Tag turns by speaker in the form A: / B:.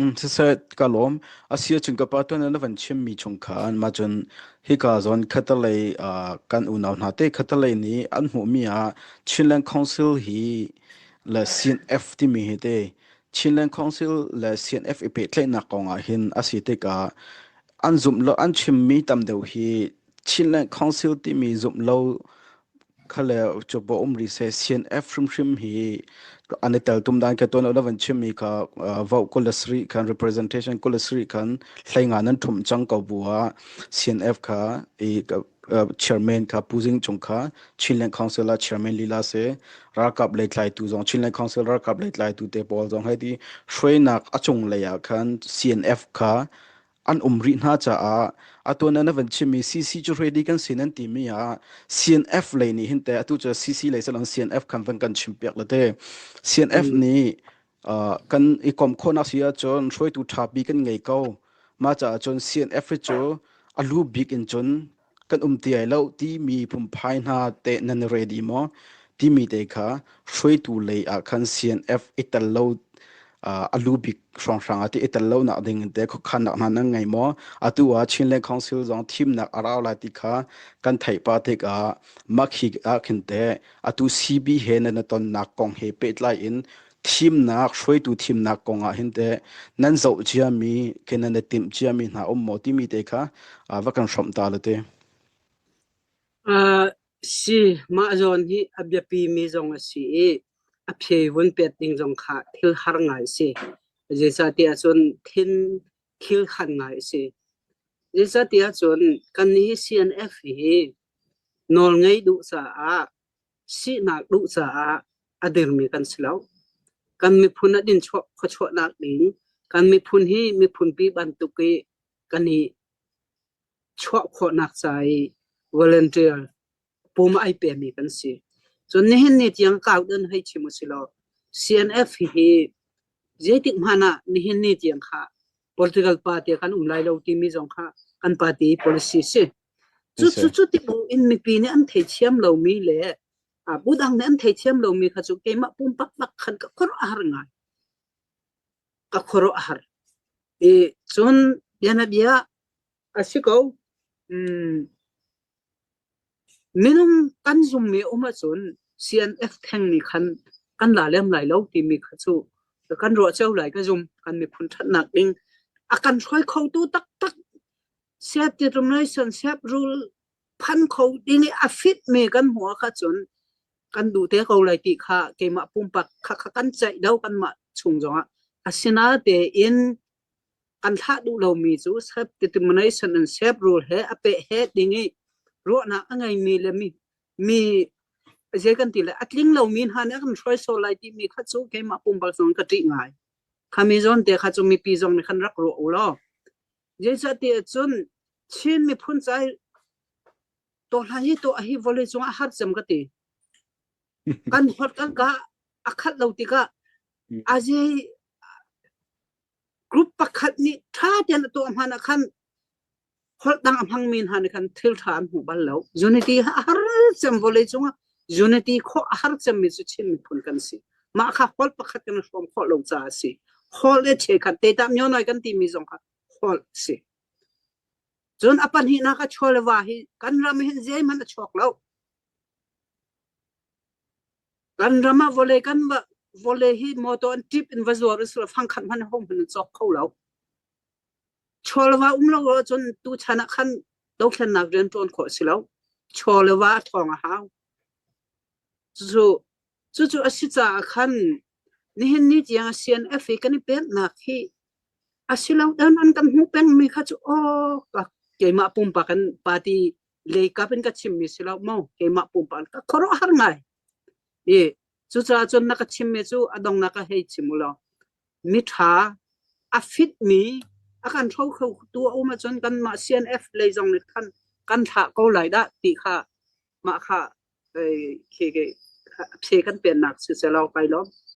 A: Siseh, ka lawm. A si ahcun ka pa tuan na van chimmi chung khan mah cun hika zawn khatalei kan unau hna te khatalei nih an hmuhmi ah Chinland Council hi le CNF timi hi te Chinland Council le CNF i pehtlaihnak kong ah hin a si tikah an zumh lo an chimmi tam deuh hi Chinland Council timi zumh lo Khale cu bo um rih seh CNF hrimhrim hi an i teltum dan ke tuan lo van chimmi kha vote 27 khan representation 27 khan hleinga nan thum cang ko bu ah CNF kha i chairman kha Pu Zing Cung kha Chinland Council ah chairman lila se ralkap lei tlaitu zong Chinland Council ralkap lei tlaitu te pawl zong hei ti hruainak a cung lei ah khan CNF kha an um rih hna caah atu na van chimmi CC cu ready kan si nan timi ah CNF lei nih hin te atu cu CC lei salon CNF khan van kan chim piak la te CNF nih kan i kom khawhnak si ahcun hruaitu ṭha bi kan ngei ko mah caah cun CNF hi cu a lu bik in cun kan um ti ai lo timi phungphai hna te nan ready maw timi te kha hruaitu lei ah khan CNF i tel lo a lu bik hrawnghrang ah ti i tel lo nak ding te khuakhannak hna nan ngei maw atu ah Chinland Council zong thimnak a rau lai ti kha kan theih pa tikah makhi ah khin te atu CB he nan tonnak kong he pehtlai in thimnak hruaitu thimnak kong ah hin teh nan zoh ciami khi nan i timh ciami hna um maw timi te kha va kan hrawmh ta la te.
B: Uh, si mah zawn hi a biapi mi zong a si i a phe vun pet ding zong kha thil har ngai si. Zeicahtiah cun thin thil khan ngai si. Zeicahtiah cun kan nih CNF hi nawl ngei duh caah Sihnak duh caah a dirmi kan si lo. Kan miphun a dinchuah khuachuahnak ding, kan miphun hi miphunpi bantuk i kan i chuah khawhnak ca i volunteer pum ai pemi kan si. Cun nihin ni tiang kau dan hei chim u si law CNF hi zeitik hmanh ah nihin ni tiang kha political party kan um lai lo timi zong kha kan party policy si. Cu cu cu ti bu in mipi nih an theithiam lomi le bu dang nih an theithiam lomi kha cu keimah pumpak bak khan ka khuaruah a har ngai. Ka khuaruah a har. I cun bianabia a si ko. Mm, minung kan zummi um ahcun CNF theng nih khan kan la lem lai lo timi kha cu kan ruah cio lai ka zum. Kan miphun ṭhatnak ding a kan hruai khotu taktak Self determination, self rule phan kho ding i a fit mi kan hmuh ah cun kan duh te ko lai ti kha keimah pumpak kha kha kan ceih do kanmah chung zongah asinatein kan thlah duh lomi cu self determination and self rule he a peh he ding i ruahnak a ngeimi le mi mi zei kan ti le a tling lomi hna nih a kan hruai sual lai timi kha cu keimah pumpak zong ka ṭih ngai. Khami zawn te kha cu mipi zong nih khan rak ruah u law Zeicahtiah cun Chin miphun ca i tuahhlan hi tuah hi vawlei cungah a har cem ka ti. Kan holh kan ka a khat lo tikah azi group pakhat nih ṭha tein a tuah hmanh ah khan holh dang a hmangmi hna nih khan thil ṭha an hmu bal lo. Unity a har cem vawlei cungah unity khawh a har cemmi cu Chin miphun kan si. Mah kha holh pakhat kan i hrawm khawh lo caah a si. Holh le chekhat te tah myo noi kan timi zong kha holh a si. Cun a pahnihnak a chaw le va hi kan ram hin zeihmanh a chuak lo. Kan ram ah vawlei kan va vawlei hi motor an tip in va zuar usila fangkhat hmanh hong hmanh an cawk kho lo. Chaw le va um lo ahcun tuchan ah khan dothlennak rian ṭuan khawh a si lo. Chaw le va a ṭhawng a hau. Cucu cucu a si caah khan nihin ni tiang CNF i kan i peknak hi a si lo dan an kan hmuh pengmi kha cu aw ka keimah pumpak in party lei kap in ka chimmi si lo maw keimah pumpak ka khuaruahhar ngai. I cucaah cun na ka chimmi cu a dongnak ah hei chim u law miṭha a fitmi a kan hro kho tu a um ahcun kanmah CNF lei zong nih khan kan thlah ko lai dah ti kha mah kha khi phe kan pennak si selaw kai lawm.